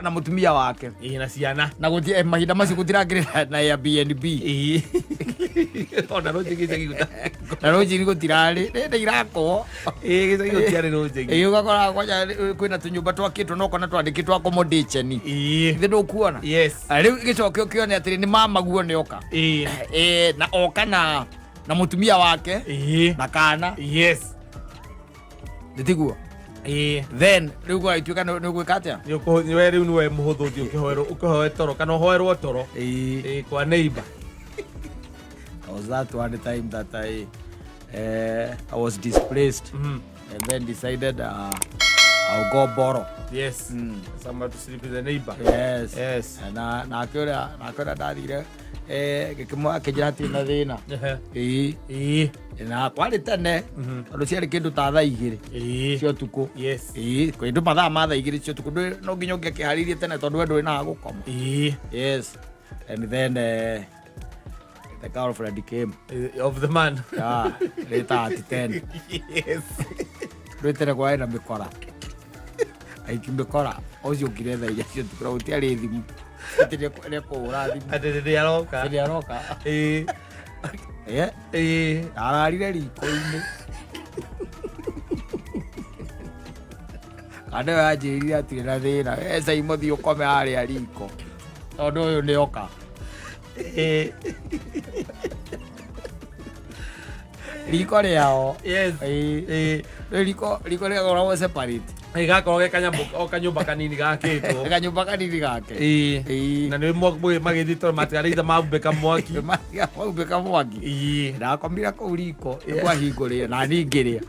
na mũtumia wake. Ĩĩ, na ciana. Na gũti mahinda macio gũtirakĩrĩ na Airbnb. Ĩĩ. Ona rũnjĩgi gĩcagi na rũnjĩri gũtirarĩ nĩ irakwo. Ĩĩ, gĩcagi gũtiarĩ rũnjĩgi. Ĩĩ, ũgakora kwanja kwĩna tũnyũmba twakĩtwo no kona twandĩkĩtwo accommodation. Ĩĩ. Ithe ndũkuona? Yes. Ah, rĩu gĩcoke ũkĩone atĩrĩ nĩ mamaguo nĩ oka. Ĩĩ. Ĩĩ, na oka na mũtumia wake Ĩĩ. na kana. Yes. Nĩ tiguo? Ĩĩ. Then rĩu gwagĩtuĩka nĩ ũgwĩka atĩa? We rĩu nĩwe mũhũthũ, ũthiĩ ũkĩhoerwo, ũkĩhoe toro kana ũhoerwo toro. Ĩĩ. Ĩĩ, kwa neighbor. I was that one time that I was displaced and then decided I'll go borrow. Yes. Somewhere to sleep with the neighbor. Yes. Yes. Na nake ũrĩa ndathire ngĩkĩmũ akĩnjĩra hatirĩ na thĩna. Ĩĩ. Na kwarĩ tene tondũ ciarĩ kĩndũ ta thaa 2 cia ũtukũ. Ĩĩ, kĩndũ mathaa ma thaa 2 cia ũtukũ. No nginya ũngĩakĩharĩirie tene tondũ we ndũrĩ na ha gũkoma. Yes. And then the girlfriend came. Of the man. Yeah, later at 10. Rwĩ tene kwarĩ na mĩkora. Aiki mĩkora ũcio ũkire thaa 4 cia ũtukũ na gũtiarĩ thimũ. Atĩ nĩekũhũra thimũ. Atĩ rĩrĩa aroka. Rĩrĩa aroka. Ararire riko-inĩ. Kana ĩyo yanjĩrire atirĩ na thĩna. We Saimo thiĩ ũkome harĩa riko. Tondũ ũyũ nĩ oka. Riko rĩao. Yes. Ĩĩ. Rĩu riko rĩakoragwo separate. Gakorwo ge kanyamũ o kanyũmba kanini gakĩtwo. Kanyũmba kanini gake. Ĩĩ. Na nĩ magĩthiĩ tondũ matigarĩte maumbĩka mwaki. Maumbĩka mwaki. Ndakomire kũu riko nĩkwahingũrĩra na niĩ ngĩrĩa.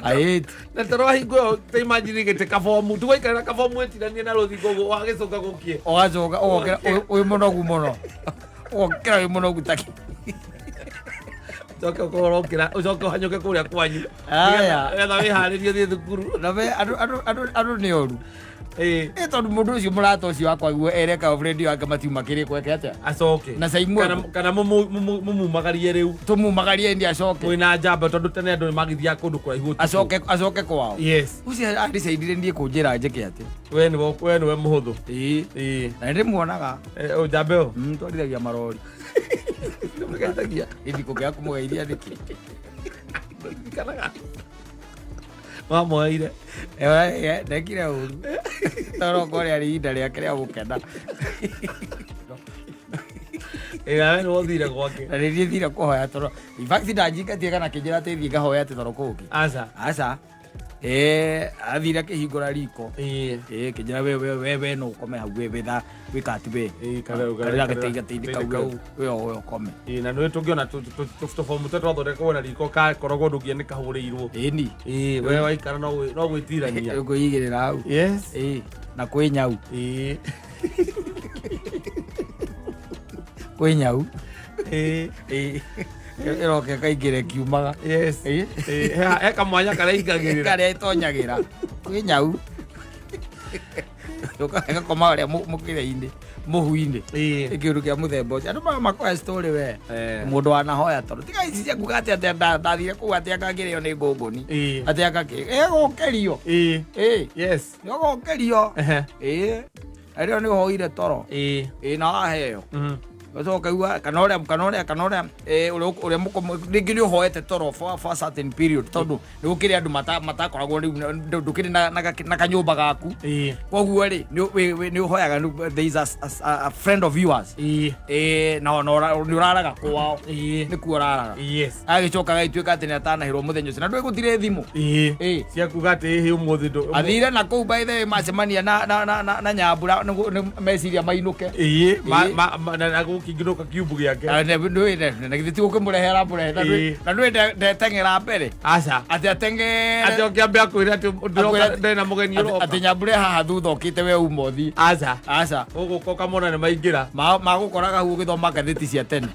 I ate. Na toro wahingo ĩyo, ta imagine gĩtĩ kabomu tũgaikarĩra kabomu ĩtiranie na rũthingo ũguo wagĩcoka gũkie. Ũgacoka ũgokĩra wĩ mũnogu mũno. Ũgokĩra wĩ mũnogu ta kĩ. Ũcoke ũkorwo ũrokĩra, ũcoke ũhanyũke kũrĩa kwanyu. Aya. Nĩgetha wĩharĩrie ũthiĩ thukuru. Na we andũ nĩ oru. Ĩĩ. Ĩ tondũ mũndũ ũcio mũrata ũcio wakwa guo ere girlfriend yake matiuma kĩrĩko eke atĩa? Acoke. Na Saimo. Kana mũmumagarie rĩu. Tũmumagarie ndi acoke. Mwĩna njamba tondũ tene andũ nĩ magĩthiaga kũndũ kũraihu ũtukũ. Acoke kwao. Yes. Ũcio adecidire niĩ kũnjĩra njĩke atĩ. We nĩwe mũhũthũ. Ĩĩ. Ĩĩ. Na nĩndĩmuonaga. Njamba ĩyo. Twarithagia marori. Nĩmũgeithagia. Ĩndi kũngĩaga kũmũgeithia nĩkĩ? Ndirikanaga. Wamoeire. Ndekire ũru. Tondũ okorwo rĩarĩ ihinda rĩake rĩa gũkena. Ĩĩ, nawe nĩwe ũthire gwake. Na nĩ thire kũhoya toro. In fact ndanjingatire kana akĩnjĩra atĩ thiĩ ngahoya atĩ toro kũngĩ. Aca. Aca. Athire akĩhingũra riko. Ĩĩ. Kĩnjĩra we no ũkome hau we tha wĩka atĩ we. Ĩĩ, Karĩra gatĩ kau we ũkome. Ĩĩ, na nĩ tũngĩona tũbomu tũrĩa twathondekagwo na riko kakoragwo ndũngĩona nĩ kahũrĩirwo. Ĩni. Ĩĩ, we waikara no gwĩtirania. Ũkwĩigĩrĩra hau. Yes. Ĩĩ, na kwĩ nyau. Ĩĩ. Kwĩ nyau. Ĩĩ. Ĩĩ. Ĩroka ĩkaingĩra ĩkiumaga. Yes. Ĩĩ. Ĩĩ, he kamwanya karĩa ingagĩrĩra. Karĩa ĩtonyagĩra. Kwĩ nyau. Ĩgakoma harĩa mũkĩra-inĩ, mũhu-inĩ. Ĩĩ. Kĩndũ kĩa mũthemba ũcio. Andũ maya makoya story we. Eh. Mũndũ wanahoya toro. Tiga ici cia kuga atĩ ndathire kũu atĩ anga ngĩrĩo nĩ ngũngũni. Ĩĩ. Atĩ anga kĩ. Ĩgũkĩrio. Ĩĩ. Ĩĩ. Yes. Nĩũgũkĩrio. Ehe. Ĩĩ. Rĩo nĩ ũhoire toro. Ĩĩ. Ĩĩ, na waheo. Ũcoke uga kana ũrĩa ũrĩa rĩngĩ nĩ ũhoete toro for a certain period tondũ nĩ gũkĩrĩ andũ matakoragwo rĩu ndũkĩrĩ na kanyũmba gaku. Ĩĩ. Koguo rĩ nĩ ũhoyaga there is a friend of yours. Ĩĩ. Ĩĩ, na nĩ ũraraga kwao. Ĩĩ. Nĩkuo ũraraga. Yes. Agĩcoka agĩtuĩka atĩ nĩ atanahĩrwo mũthenya ũcio na ndũĩ gũtirĩ thimũ. Ĩĩ. Ĩĩ. Cia kuga atĩ ĩhĩ ũmũthĩ ndũ. Athire na kũu by the way macemania na nyambura nĩ meciria mainũke. Ĩĩ. Ĩĩ. Na gũkĩingĩrũka kiumbu gĩake. Ah, na githĩ ti gũkĩmũrehe aramũrehe na Ĩĩ. na ndũĩ ndeteng'era mbere Aca. atĩ ateng'ere Atĩ ũkĩambe akwĩre atĩ ndĩroka Akwĩre ndĩna mũgeni ũroka. Atĩ nyambure haha thutha ũkĩte we uma ũthiĩ. Aca. Aca. Ũgũka ũkamona nĩ maingĩra. Magũkoraga hau ũgĩthoma ngathĩti cia tene.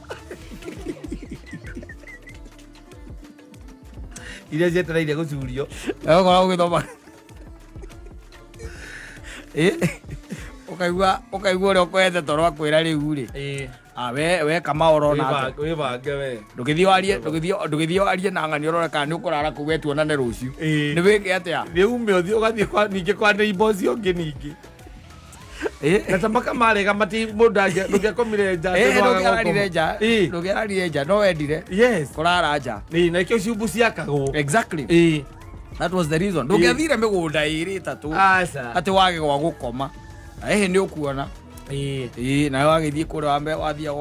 Iria cietereire gũcurio. Ũgakora ũgĩthoma. Ĩ, ũkaigua ũrĩa ũkoete toro akwĩra rĩu rĩ. Ĩĩ. Ah, we kama ũrona atĩa? Wĩbange we. Ndũgĩthiĩ warie, ndũgĩthiĩ warie na ng'ani ũrore kana nĩ ũkũrara kũu we tuonane rũciũ. Ĩĩ. Nĩ wĩke atĩa? Nĩ ume ũthiĩ ũgathiĩ kwa ningĩ kwa neighbor ũcio ũngĩ ningĩ. Na ta makamarega mati mũndũ ndũngĩakomire nja. Eh, atĩ nĩwaga ndũngĩararire gũkoma. nja. Ĩĩ. Ndũngĩararire nja, no wendire Yes. kũrara nja. Ĩĩ, na ikĩo ciumbu ciakagwo. Exactly. Ĩĩ. That was the reason. Ndũngĩathire mĩgũnda ĩrĩ ĩtatũ Aca. atĩ wage gwa gũkoma. Na ĩhĩ nĩ ũkuona. Ĩĩ. Ĩĩ, nawe wagĩthiĩ kũrĩa wambe wathiaga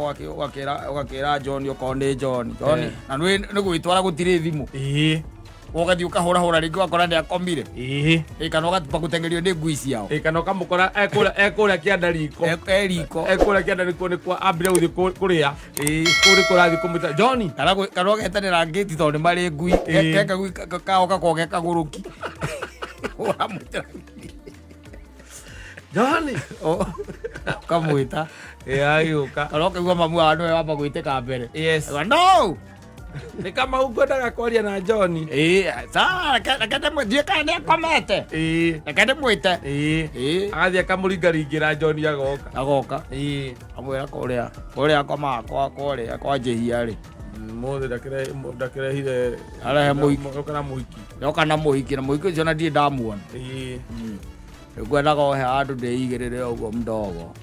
ũgakĩra John okorwo nĩ John. John, Eh. na nĩ gwĩtwara gũtirĩ thimũ. Ĩĩ. Ũgathiĩ ũkahũrahũra rĩngĩ ũgakora nĩ akomire. Ĩĩ. Ĩ, kana ũgatiba gũteng'erio nĩ ngui ciao. Ĩĩ, kana ũkamũkora ekũrĩa kĩanda riko. E riko. Ekũrĩa kĩanda riko nĩ kwa ambire gũthiĩ kũrĩa. Ĩĩ. Kũu nĩ kũrathiĩ kũmwĩta John. Kana ũgeterera ngĩti tondũ nĩ marĩ ngui. Ĩĩ. Ke kagui kao gakoragwo ge kagũrũki. Ũramwĩtĩra John. Ũkamwĩta. Ĩĩ, agĩũka. Kana ũkaigua mamu wao nĩwe wamba gwĩtĩka mbere. Yes. Auga, no! Nĩ kama ngwendaga kwaria na John. Ĩĩ, sawa, reke ndĩmwĩtie kana nĩ akomete. Ĩĩ. Reke ndĩmwĩte. Ĩĩ. Ĩĩ. Agathiĩ akamũringaringĩra John agoka. Agoka. Ĩĩ. Amwĩra kũrĩa akomaga kũrĩa kwa njĩhia rĩ. Mũthĩ ndakĩrehire Arehe mũhiki. Oka na mũhiki. Ndoka na mũhiki na mũhiki ũcio na ndirĩ ndamuona. Ĩĩ. Ngwendaga ohe handũ ndĩigĩrĩre ũguo mdogo.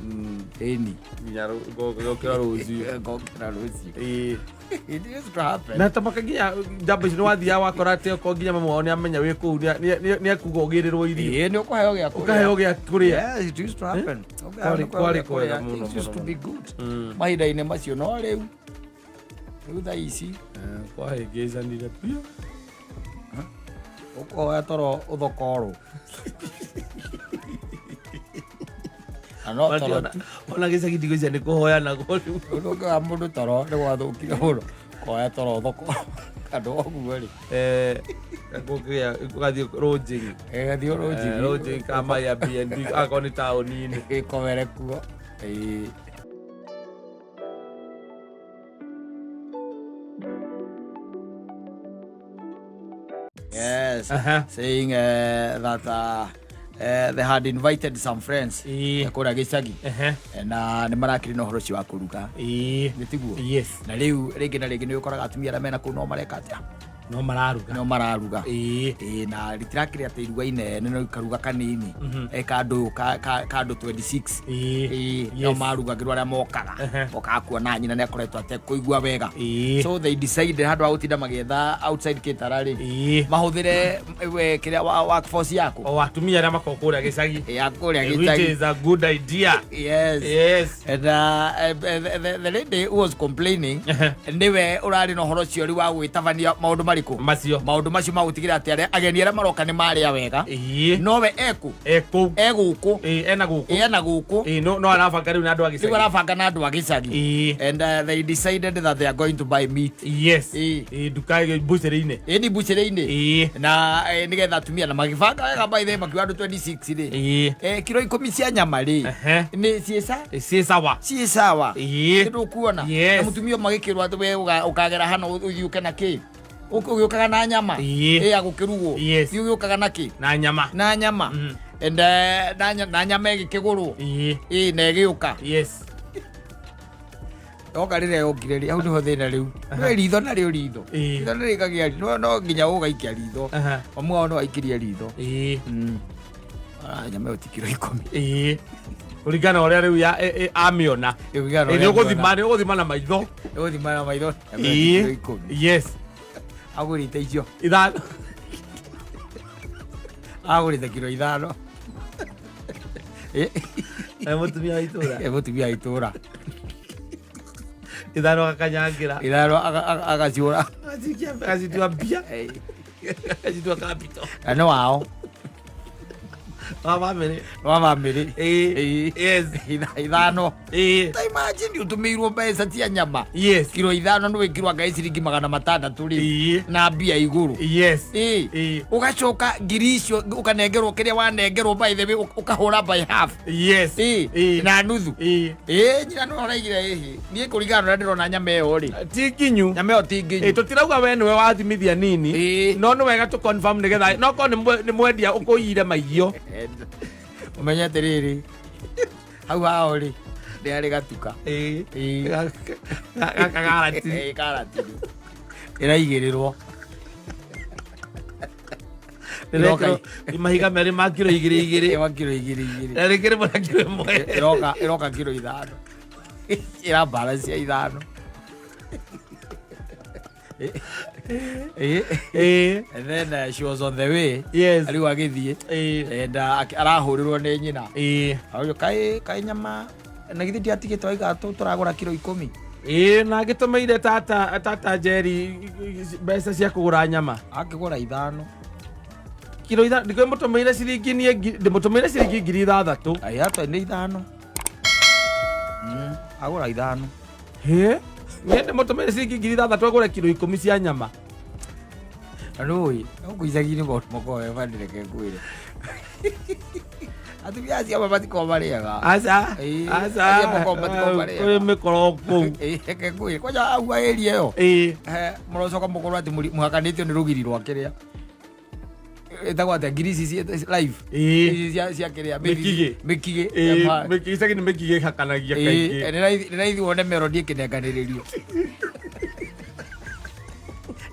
Ĩni. Nginya ngokĩra rũciũ. Ngokĩra rũciũ. Ĩĩ. It used to happen. Na tamaka nginya njamba icio nĩ wathiaga wakora atĩ okorwo nginya mamu wao nĩ amenya wĩ kũu nĩ akuga ũgĩrĩrwo irio. Ĩĩ, nĩ ũkũheo gĩa kũrĩa. Ũkaheo gĩa kũrĩa. Yes, it used to happen. Kwarĩ kwega mũno, Things used to mũno, be good. Mahinda-inĩ macio no rĩu. Rĩu thaa ici Kwahĩngĩcanire biũ. ũkũhoya toro ũthokorwo. Na no toro tu. Ona gĩcagi ndigũcia nĩ kũhoyanagwo rĩu. Ũndũ ũngĩ wa mũndũ toro nĩ gwathũkire mũno. Kũhoya toro ũthokorwo. Andũ ũguo rĩ. Ũgathiĩ rũnjĩgi. Ĩgathiĩ rũnjigi. Rũnjĩgi kama Airbnb akorwo nĩ taũni-inĩ. Ĩkomere kuo. Ĩĩ. Yes, saying that they had invited some friends Ĩĩ. kũrĩa gĩcagi Ehe. na nĩ marakĩrĩ na ũhoro ũcio wa kũruga. Ĩĩ. Nĩ tiguo? Yes. Na rĩu rĩngĩ na rĩngĩ nĩ ũkoraga atumia arĩa mena kũu no mareka atĩa? No mararuga. No mararuga. Ĩĩ. Ĩĩ, na rĩtirakĩrĩ atĩ iruga inene no karuga kanini kandũ kandũ 26. Ĩĩ. Ĩĩ, no Yes. marugagĩrwo arĩa mokaga Ehe. mokaga kuona nyina nĩ akoretwo atekũigua wega. Ĩĩ. So they decided handũ ha gũtinda magĩetha outside caterer rĩ, Ĩĩ. mahũthĩre we kĩrĩa workforce yaku O atumia arĩa makoragwo kũrĩa gĩcagi. ya kũrĩa Which gĩcagi. is a good idea. Yes. Yes. And the lady who was complaining niwe ũrarĩ na ũhoro ũcio rĩu wa gwĩtabania maũndũ marĩkũ Macio. maũndũ macio ma gũtigĩrĩra atĩ arĩa ageni arĩa maroka nĩ marĩa wega Ĩĩ. nowe eku Ekũu. egũkũ Ĩĩ, ena gũkũ. ena gũkũ Ĩĩ, no arabanga rĩu na andũ a rĩu gĩcagi. arabanga na andũ a gĩcagi. Ĩĩ. And they decided that they are going to buy meat. Yes. Ĩĩ. Ĩĩ, nduka mbucĩrĩ-inĩ. Ĩni mbucĩrĩ-inĩ. Ĩĩ. Na nĩgetha atumia na magĩbanga wega by the way makiuga andũ 26 rĩ, Ĩĩ. Kiro 10 cia nyama rĩ Ehe. nĩ ciĩca Ciĩ sawa. ciĩ sawa. Ĩĩ. Nĩ ndũkuona? Yes. Na mũtumia ũmwe agĩkĩrwo atĩ we ũkagera hano ũthiĩ ũke na kĩ ũgĩũkaga na nyama. Ĩĩ. Ĩ ya gũkĩrugwo. Yes. Thiĩ ũgĩũkaga na kĩ Na nyama. na nyama. And na nyama ĩgĩkĩgũrwo. Ĩĩ. Ĩ na ĩgĩũka. Yes. Yoka rĩrĩa yokire rĩ, hau nĩho thĩna rĩu. Nĩ ritho narĩo ritho. Ĩĩ. Ritho nĩ rĩkagĩa no nginya ũgaikia ritho. Aha. Mamu wao no aikirie ritho. Ĩĩ. Nyama ĩyo ti kiro 10. Ĩĩ. Kũringana na ũrĩa rĩu amĩona. Kũringana na Ĩĩ, ũrĩa nĩ ũgũthima na maitho. Nĩ ũgũthima na maitho. Nyama ĩyo ti kiro Ĩĩ. 10. Yes. Agũrĩte icio. 5. Agũrĩte kiro 5. Ĩ. Mũtumia wa itũũra. Ĩ, mũtumia wa itũũra. 5 agakanyangĩra. 5 agaciũra. Agacitua mbia. Agacitua capital. Na nĩ wao. Wa bamĩrĩ. Wa bamĩrĩ. Ĩĩ. Ĩĩ. Yes. 5. Ĩĩ. Ta imagine ũtũmĩirwo mbeca cia nyama. Yes. Kiro 5 nĩ wĩkirwo anga ciringi 600 rĩ. Ĩĩ. Na mbia igũrũ. Yes. Ĩĩ. Ĩĩ. Ũgacoka ngiri icio ũkanengerwo kĩrĩa wanengerwo by the way ũkahũra by half. Yes. Ĩĩ. Ĩĩ. Na nuthu. Ĩĩ. Ĩĩ, nyina no araigire ĩhĩ. Niĩ kũringana na ũrĩa ndĩrona nyama ĩyo rĩ. Ti nginyu. Nyama ĩyo ti nginyu. Ĩĩ, tũtirauga we nĩwe wathimithia nini. Ĩĩ. No nĩ wega tũ confirm nĩgetha no korwo nĩ mwendia ũkũiyire maiyo. Ũmenye atĩrĩrĩ, hau hao rĩ, Nĩ arĩ gatuka. Ĩĩ. Ĩĩ. Gaka garatiri. Ĩĩ, karatiri ĩraigĩrĩrwo. Ĩrekĩrwo mahiga merĩ ma kiro igĩrĩ igĩrĩ. Ĩwa kiro igĩrĩ igĩrĩ. Na rĩngĩ rĩmwe na kiro ĩmwe. Ĩroka kiro 5, ĩra balance ya 5. Ĩĩ. Ĩĩ. And then she was on the way. Rĩu agĩthiĩ and arahũrĩrwo nĩ nyina. Ĩĩ. Auga kaĩ nyama na githĩ ndiatigĩte waiga tũragũra kiro 10. Ĩĩ, na ngĩtũmĩire tata Njeri mbeca cia kũgũra nyama. Akĩgũra 5. Kiro 5 ndikũmũtũmĩire ciringi niĩ ndĩmũtũmĩire ciringi 6,000. Ai hata nĩ 5. Agũra 5. Hĩ? Niĩ ndĩmũtũmĩire ciringi 6,000 agũre kiro 10 cia nyama. Na nĩũĩ gũkũ icagi-inĩ maũndũ makoragwo me funny, reke ngwĩre. Atumia acio amwe matikoragwo marĩega. Aca. Ĩĩ, Aca. acio makoragwo matikoragwo marĩega. Kwĩ mĩkoro kũu. Ĩĩ, reke ngwĩre kwanja au area ĩyo. Ĩĩ. Mũrocoka mũkorwo atĩ mũhakanĩtio nĩ rũgiri rwa kĩrĩa ĩtagwo atĩa ngiri ici live. Ĩĩ. Ici cia kĩrĩa Mĩkigĩ. Mĩkigĩ. Ĩĩ, mĩkigĩ icagi nĩ mĩkigĩ ĩhakanagia kaingĩ. Nĩ raithi wone melody ĩkĩnenganĩrĩrio.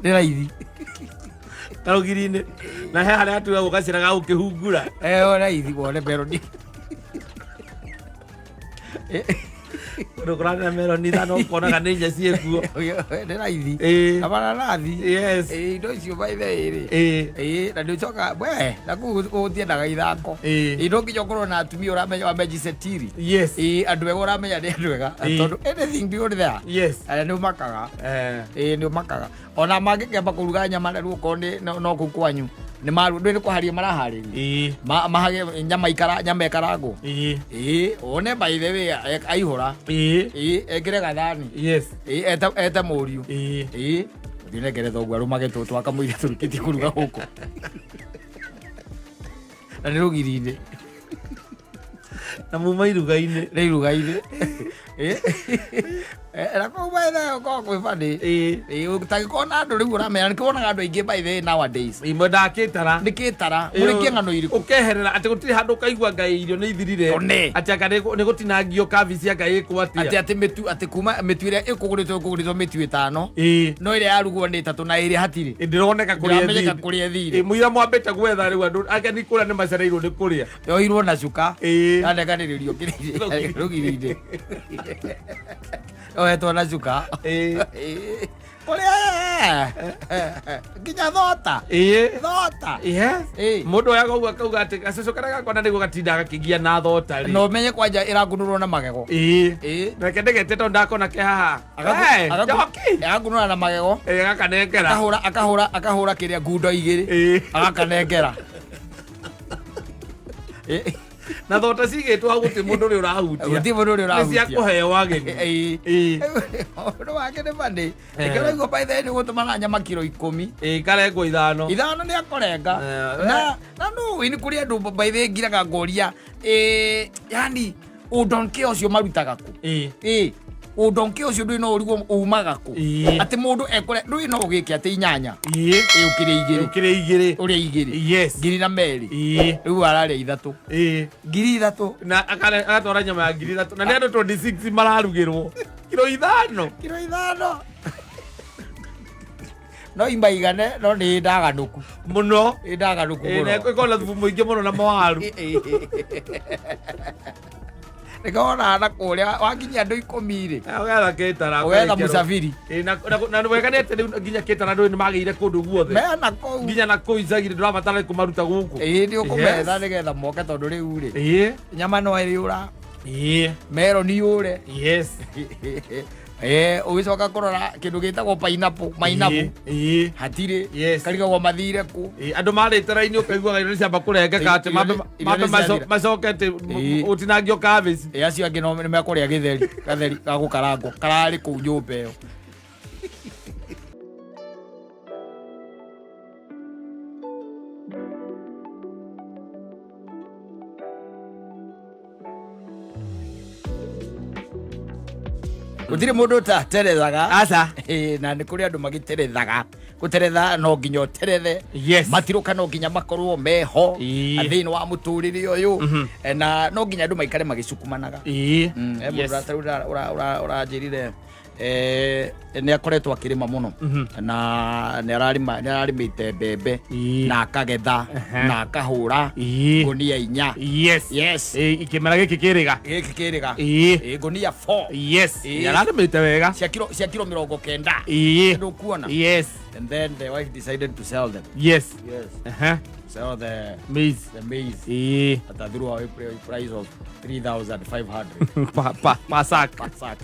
Nĩ raithi. Karũgiri-inĩ. Na he harĩa atuagwo gacĩra ga gũkĩhungura. Raithi wone melody. Ũndũ kũranĩra meloni 5 ũkonaga nĩ inya ciĩkuo. Nĩ raithi. Ĩĩ. Na mananathi. Yes. Ĩĩ, indo icio by the way rĩ. Ĩĩ. Ĩĩ, na nĩ ũcoka we na kũu gũtiendaga ithako. Ĩĩ. Ĩĩ, no nginya ũkorwo na atumia ũramenya wamejicetiri. Yes. Ĩĩ, andũ ega ũramenya nĩ andũ ega. Ĩĩ. Tondũ anything beyond there. Yes. Nĩ ũmakaga. Ĩĩ, nĩ ũmakaga. Ona mangĩkĩamba kũruga nyama rĩu okorwo nĩ no kũu kwanyu nĩ maru ndũĩ nĩ kũharĩria maraharĩria. Ĩĩ. Mahage nyama ikara nyama ĩkarangwo. Ĩĩ. Ĩĩ, one by the way aihũra. Ĩĩ. Ĩĩ, ekĩre gathani. Yes. Ĩĩ, ete mũriũ. Ĩĩ. Ĩĩ, ũthiĩ nengere thoguo arũmage tũtũ akamũira tũrĩkĩtie kũruga gũkũ. Na nĩ rũgiri-inĩ. Na muma iruga-inĩ. Nĩ iruga-inĩ. Ĩĩ. Na kũu by the way gũkoragwo kwĩ funny. Ĩĩ. Ĩĩ, ũtangĩkorwo na andũ rĩu ũramenya, nĩkĩo wonaga andũ aingĩ by the way nowadays. Ĩĩ, mwendaga kĩtara. Nĩ kĩtara. Mũrĩkie ng'ano irĩkũ? Ũkeherera atĩ gũtirĩ handũ ũkaigua ngai irio nĩ ithirire. One. Atĩ anga nĩ gũtinangio kabici anga ĩkwo atĩa. Atĩ mĩtu, atĩ kuma mĩtu ĩrĩa ĩkũgũrĩtwo mĩtu 5. Ĩĩ. No ĩrĩa yarugwo nĩ 3 na ĩrĩa hatirĩ. Ĩĩ, ndĩroneka kũrĩa Ndĩramenyeka ĩthire. kũrĩa ĩthire. Ĩĩ, mũira mwambĩte gwetha rĩu andũ ageni kũrĩa nĩ macereirwo nĩ kũrĩa. Yoirwo na cuka. Ĩĩ. Yanenganĩrĩrio kĩrĩa rũgiri-inĩ. Yohetwo na cuka. Ĩĩ. Ĩĩ. Kũrĩa nginya thota. Ĩĩ. Thota. Yes. Ĩĩ. Mũndũ oyaga ũguo akauga atĩ gacũcũ karĩa gakwa na nĩguo gatindaga gakĩgia na thota rĩ. Na ũmenye kwanja ĩrakunũrwo na magego. Ĩĩ. Ĩĩ. Reke ndĩgete tondũ ndakona ke haha. Hey, Njoki. Agakunũra na magego. Ĩĩ, agakanengera. Akahũra kĩrĩa ngundo igĩrĩ. Ĩĩ. Agakanengera. Ĩĩ. Na thota cigĩtwo hau gũtirĩ mũndũ ũrĩa ũrahutia. Gũtirĩ mũndũ ũrĩa Nĩ cia ũrahutia. kũheo ageni. Ĩĩ. Ĩĩ. Ũndũ wake nĩ funny. Nĩkĩo ũraigua by the way nĩ gũtũmana nyama kiro 10. Ĩĩ, karengwo 5. 5 nĩ akũrenga. Na no nĩ kũrĩ andũ by the way ngiraga ngoria, yani ũndonke ũcio marutaga kũ? Ĩĩ. Ĩĩ. Ũndonke ũcio ndũĩ no ũrigwo umaga kũ? Ĩĩ. Atĩ mũndũ ekũrĩa ndũĩ no ũgĩke atĩ 8. Ĩĩ. Ĩĩ, ũkĩrĩa igĩrĩ. Ũkĩrĩa igĩrĩ. Ũrĩa igĩrĩ. Yes. Ngiri na merĩ. Ĩĩ. Rĩu ararĩa 3. Ĩĩ. Ngiri 3. Na agatwara nyama ya ngiri 3. Na nĩ andũ 26 mararugĩrwo. Kiro 5. Kiro 5. No imbaigane no nĩ ndaganũku. Mũno. Nĩ ndaganũku Ĩĩ, na mũno. ĩkoragwo na thubu mũingĩ mũno na mawaru. Nĩkĩo na kũrĩa wakinyia andũ 10 rĩ. Ũgetha kĩtara. Ũgetha mũcabiri. Ĩĩ, na wega nĩ atĩ rĩu nginya kĩtara ndũĩ nĩ magĩire kũndũ guothe. Mena kũu. Nginya na kũu icagi-inĩ ndũrabatara kũmaruta gũkũ. Ĩĩ, nĩ ũkũmetha nĩgetha moke tondũ rĩu rĩ. Ĩĩ. Nyama no ĩrĩũra. Ĩĩ. Meroni yũre. Yes. Ũgĩcoka kũrora kĩndũ gĩtagwo pineapple, mainabu. Ĩĩ. Hatirĩ. Yes. Karigagwo mathire kũ. Ĩĩ, andũ marĩte raini ũkaiguaga irio nĩciamba kũrengeka atĩ Irio mambe nĩ ciathira. macoke atĩ Ĩĩ. ũtinangio cabbage. Ĩĩ, acio angĩ no nĩ mekũrĩa gĩtheri, gatheri ga gũkarangwo, kararĩ kũu nyũmba ĩyo. Gũtirĩ mũndũ ũtaterethaga. Aca. Ĩĩ, na nĩ kũrĩ andũ magĩterethaga Gũteretha no nginya ũterethe. Matirũka no nginya makorwo meho thĩinĩ wa mũtũrĩre ũyũ. Na no nginya andũ maikare magĩcukumanaga. He mũndũ ũranjĩrire nĩ akoretwo akĩrĩma mũno na nĩ ararĩma, nĩ ararĩmĩte mbembe na akagetha na akahũra ngũnia 4. Yes. Ĩ, kĩmera gĩkĩ kĩrĩga. Gĩkĩ kĩrĩga. Ngũnia 4. Nĩ ararĩmĩte wega. Cia kiro 90. Ndũkuona? Yes. And then the wife decided to sell them. Yes. Sell the Maize. The maize at a throwaway price of 3500 Pa sack. Per sack.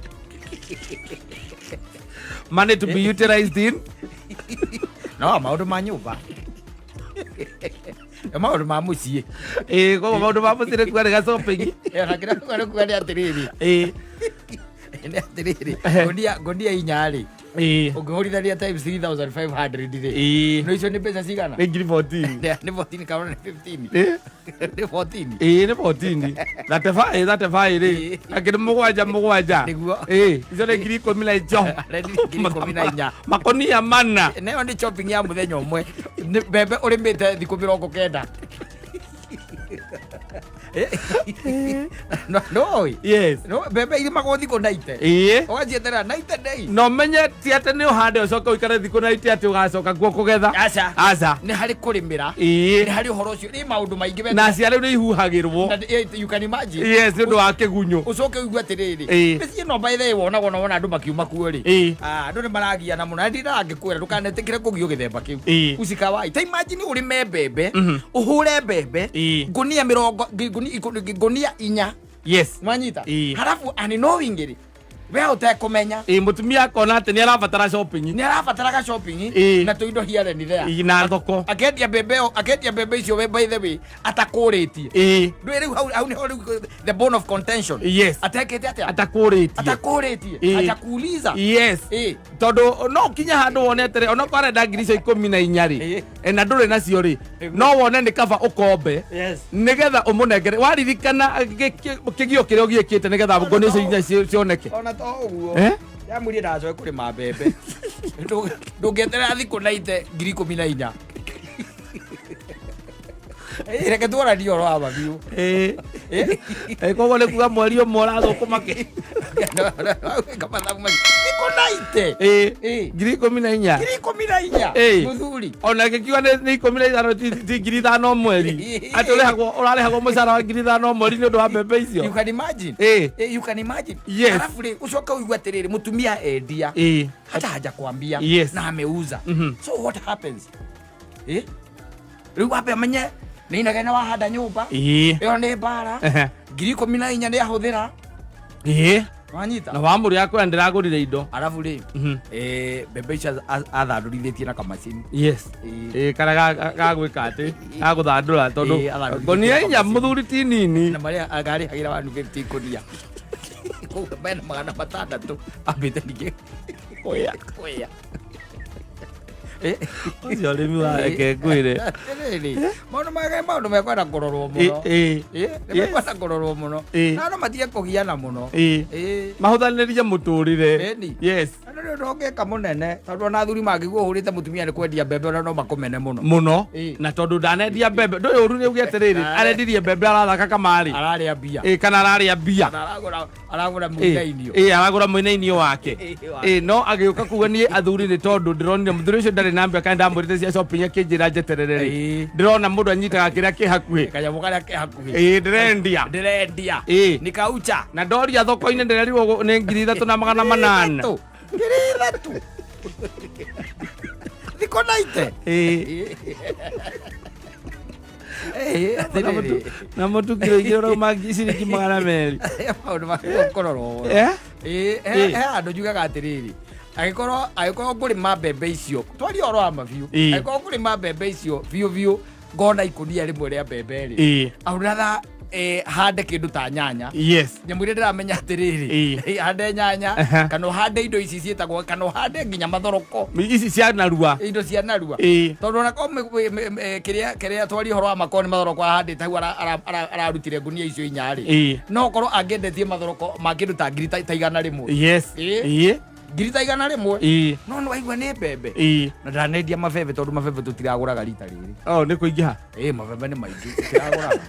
Money to be utilized in No maũndũ ma nyũmba. Nĩ maũndũ ma mũciĩ. Ĩ, koguo maũndũ ma mũciĩ nĩ kuga nĩ ga shopping. Na kĩrĩa kuga nĩ kuga nĩ atĩrĩrĩ, nĩ atĩrĩrĩ, ngũnia 4 rĩ, ũngĩhũrithania times 3500 rĩ, no icio nĩ mbeca cigana? Nĩ ngiri 14. Nĩ 14 kana nĩ 15? Nĩ 14. Ĩ, nĩ 14, 35, 35 rĩ, akĩrĩ mũgwanja mũgwanja. Nĩguo. Ĩ, icio nĩ ngiri ikũmi na icio. Nĩ 14,000. Makonia 4. Nayo nĩ shopping ya mũthenya ũmwe. Nĩ mbembe ũrĩmĩte thikũ 90. No no No mbembe irimagwo thikũ 90. Ũgacieterera 90 days. No menye ti atĩ nĩ ũhande ũcoke ũikare thikũ 90 atĩ ũgacoka kuo kũgetha. Aca. Aca. Nĩ harĩ kũrĩmĩra, nĩ harĩ ũhoro ũcio, nĩ maũndũ maingĩ Na ciarĩu nĩ ihuhagĩrwo. Na, you can imagine. Yes, nĩ ũndũ wa kĩgunyũ. Ũcoke ũigue atĩrĩrĩ, mĩciĩ ĩno by the way wonagwo na wona andũ makiuma kuo rĩ, ah, andũ nĩ maragiana mũno, na ndingĩkwĩra ndũkanetĩkĩre kũgio gĩthemba kĩu. Usikawai ta imagine ũrĩme mbembe, ũhũre mbembe ngũnia mĩrongo ngũnia 4. Nwanyita? Halafu unknowingly we ũtekũmenya, Ĩ, mũtumia akona atĩ nĩ arabatara shopping. Nĩ arabataraga shopping na tũindo here and there. Ĩ, na thoko. Akendia mbembe ĩyo, akendia mbembe icio we by the way atakũrĩtie. Ndũĩ rĩu hau nĩho rĩu the bone of contention. Atekĩte atĩa? Atakũrĩtie. Atakũrĩtie. Ajakuuliza. Tondũ no ũkinye handũ wone atĩrĩ, onokorwo arenda ngiri icio 14 rĩ, na ndũrĩ nacio rĩ, no wone nĩ kaba ũkombe nĩgetha ũmũnengere waririkana kĩgio kĩrĩa ũgiĩkĩte nĩgetha ngũnia icio 4 cioneke. Ona to ũguo, Eh? yamwĩrie ndacoke kũrĩma mbembe. Ndũngĩeterera thikũ 90 14,000. Reke tuoranie ũhoro wa mabiũ. Ĩ, koguo nĩ kuga mweri ũmwe ũrathũkũma kĩ Wĩka mathabu macio, thikũ 90. 14,000. 14,000. Mũthuri. Ona gĩkiuga nĩ 15 ti 5,000 mweri, atĩ ũrĩhagwo, ũrarĩhagwo mũcara wa 5,000 mweri nĩ ũndũ wa mbembe icio. You can imagine. You can imagine. Alafu rĩ, ũcoke ũigue atĩrĩrĩ, mũtumia endia, hata hajakwambia, na ameuza. So what happens? Rĩu wambe amenye nĩ inegene wahanda nyũmba. Ĩyo nĩ mbara. 14,000 nĩ ahũthĩra. Wanyita? Na wamũrĩ akwĩra ndĩragũrire indo. Arabu rĩ, mbembe icio athandũrithĩtie na kamacini. Ĩ, karĩa ga gwĩka atĩ gagũthandũra tondũ Athandũrithĩtie ngũnia 4 kamacini. Mũthuri ti nini. Na marĩa arĩhagĩra 150 ngũnia, koguo mena 600 ambĩte ningĩ Kũya. kũya. Ũcio ũrĩmi wa reke ngwĩre. Atĩrĩrĩ, maũndũ mage maũndũ mekwenda kũrorwo mũno. Nĩ mekwenda kũrorwo mũno. Na andũ matige kũgiana mũno. Mahũthanĩrie mũtũrĩre. Ĩni. Andũ nĩ ũndũ ũngĩka mũnene, tondũ ona athuri mangĩigua ũhũrĩte mũtumia nĩ kwendia mbembe, ona no makũmene mũno. Mũno. Na tondũ ndanendia mbembe ndũĩ ũru nĩ uge atĩrĩrĩ, arendirie mbembe arathaka kamarĩ. Ararĩa mbia. Ĩ, kana ararĩa mbia. Kana aragũra mũinainio. Ĩ, aragũra mũinainio wake. Ĩ. Ĩ, no agĩũka kuga niĩ athuri nĩ tondũ ndĩronire mũthuri ũcio ndarĩ na mbia, kana ndamwĩrĩte cia shopping akĩnjĩra njeterere rĩ, ndĩrona mũndũ anyitaga kĩrĩa kĩ hakuhĩ. Kanyamũ karĩa ke hakuhĩ. Ĩ, ndĩrendia. Ndĩrendia. Nĩ Nĩ kaucha. Na ndoria thoko-inĩ ndĩrerirwo nĩ 3,800. 3,000 thikũ 90. Atĩrĩrĩ. Na mũtu kiro 2 ũrauma ciringi 200. Maũndũ makũrorwo. Eh? He handũ njugaga atĩrĩrĩ, angĩkorwo ngũrĩma mbembe icio, twarie ũhoro wa mabiũ, angĩkorwo ngũrĩma mbembe icio biũ biũ ngona ikũnia rĩmwe rĩa mbembe rĩ, I would rather hande kĩndũ ta nyanya, nyamũ iria ndĩramenya atĩrĩrĩ, hande nyanya, kana ũhande indo ici ciĩtagwo, kana ũhande nginya mathoroko. Ici cia narua. Indo cia narua. Tondũ ona korwo kĩrĩa twarie ũhoro wa makorwo nĩ mathoroko ahandĩte hau, ararutire ngunia icio 4 rĩ, no korwo angĩendetie mathoroko ma kĩndũ ta ngiri ta 100. Ngiri ta 100. Ĩĩ. No nĩ waigua nĩ mbembe. Ĩĩ. Na ndanendia mabebe tondũ mabebe tũtiragũraga rita rĩrĩ. Oh, nĩ kũingĩha. Ĩĩ, mabebe nĩ maingĩ, tũtiragũraga.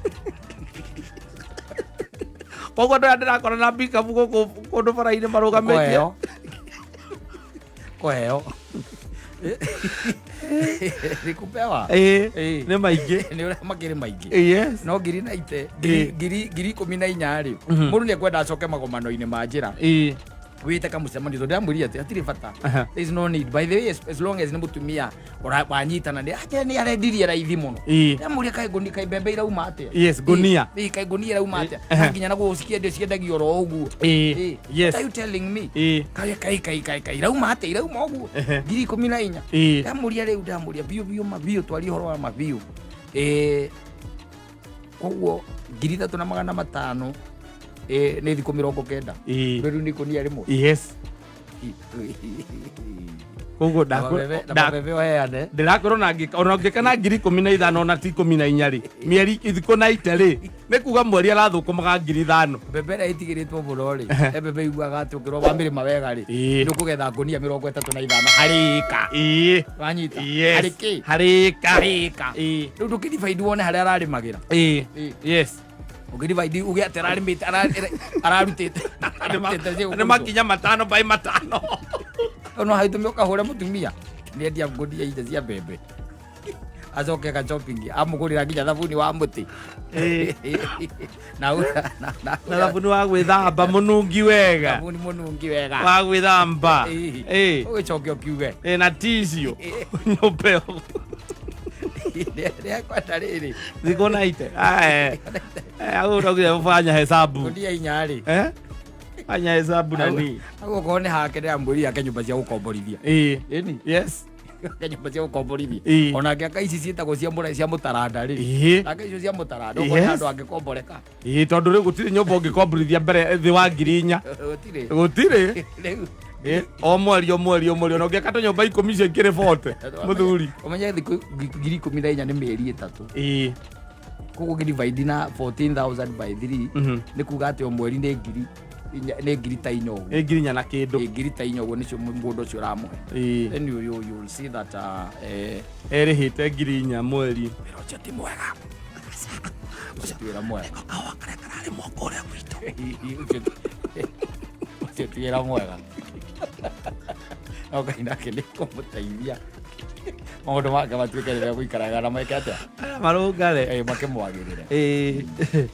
Koguo andũ aya ndĩrakora na pickup gũkũ kũndũ bara-inĩ marũgamĩtie. Kũheo. Kũheo. Nĩ kupewa. Ĩĩ. Ĩĩ. Nĩ maingĩ. Nĩ ũrĩa makĩrĩ maingĩ. Yes. No ngiri na ite ngiri Ĩĩ. ngiri 14 rĩ, Mhm. mũndũ nĩ ekwenda acoke magomano-inĩ ma njĩra. Ĩĩ. Wĩte kamũcemanio tondũ ndĩramwĩrire atĩ hatirĩ bata. Aha. There is no need. By the way, as long as nĩ mũtumia wanyitana nĩ ate nĩ arendirie raithi mũno. Ĩĩ. Ndĩramũria kaĩ ngũni kaĩ mbembe irauma atĩa? Yes, ngũnia. Ĩĩ, kaĩ ngũnia irauma atĩa? Ĩĩ. Na nginya naguo cikiendio ciendagio oro ũguo. Ĩĩ. Ĩĩ. Yes. What are you telling me? Ĩĩ. Kaĩ kaĩ kaĩ kaĩ kaĩ irauma atĩa? Irauma ũguo. Ehe. 14,000. Ĩĩ. Ndamũria rĩu ndamũria biũ biũ ma biũ twarie ũhoro wa mabiũ. Ĩĩ koguo 3,500 nĩ thikũ 90. Ĩĩ. Rĩu nĩ ikũnia rĩmwe. Yes. Koguo Na mabebe ũheane. Ndĩrakwĩra ona ũngĩka na 15,000 ona ti 14 rĩ, mĩeri ithikũ na ite rĩ, nĩ kuga mweri arathũkũmaga 5,000. Mbembe ĩrĩa ĩtigĩrĩtwo mũno rĩ, he mbembe iguaga atĩ ũngĩrwo wamĩrĩma wega rĩ, Ĩĩ. nĩ ũkũgetha ngũnia 35 harĩ ĩka. Ĩĩ. Wanyita? Yes. Harĩ kĩ? Harĩ ĩka. Harĩ ĩka. Ĩĩ. Rĩu ndũkĩdivaidi wone harĩa ararĩmagĩra. Ĩĩ. Ĩĩ. Yes. Ũkĩdivaidi uge atĩ ararĩmĩte ararutĩte. Ararutĩte Nĩ makinya 5 by 5. No haitũme ũkahũre mũtumia. Nĩendia ngũnia inya cia mbembe. Acoke ka shopping amũgũrĩra nginya thabuni wa mũtĩ. Ĩĩ. Na Na thabuni wa gwĩthamba mũnungi wega. Thabuni mũnungi wega. Wa gwĩthamba. Ĩĩ. Ĩĩ. Ũgĩcoke ũkiuge. Ĩĩ, na tissue. Nyũmba ĩyo. Nĩekwenda rĩrĩ. Thikũ na ite. Ae. Au uraugire fanya hesabu. Ngũnia inya rĩ. Eh? Fanya hesabu nani? Au okorwo nĩ hake ndĩramwĩrire ake nyũmba cia gũkomborithia. Ĩĩ. Ĩni. Yes. Ake nyũmba cia gũkomborithia. Ĩĩ. Ona angĩaka ici ciĩtagwo cia cia mũtaranda rĩ. Ĩĩ. Ake icio cia mũtaranda okorwo nĩ Yes. handũ angĩkomboreka. Ĩĩ, tondũ rĩu gũtirĩ nyũmba ũngĩkomborithia mbere thĩ wa 4,000. Gũtirĩ. Gũtirĩ. Rĩu. Ĩĩ, o mweri o mweri o mweri ona ũngĩaka tũnyũmba 10 icio ikĩrĩ 40 mũthuri. Ũmenye thikũ 14,000 nĩ mĩeri 3. Ĩĩ. Koguo ũngĩdivide na 14,000 by 3 Mhm. nĩ kuga atĩ o mweri nĩ 4,000 nĩ 4,000 ũguo. Ĩ 4,000 na kĩndũ. Ĩ 4,000 ũguo nĩcio mũndũ ũcio ũramũhe. Ĩĩ. Then you will see that Erĩhĩte 4,000 mweri. Wĩra ũcio ti mwega. Ũcio ti wĩra mwega. Kahũa karĩa kararĩmwo kũrĩa gwitũ. Ũcio ti wĩra mwega. No Ngai nake nĩ kũmũteithia maũndũ make matuĩke nĩ megũikaraga na meke atĩa? Marũngare. Ĩ, makĩmwagĩrĩre. Ĩĩ.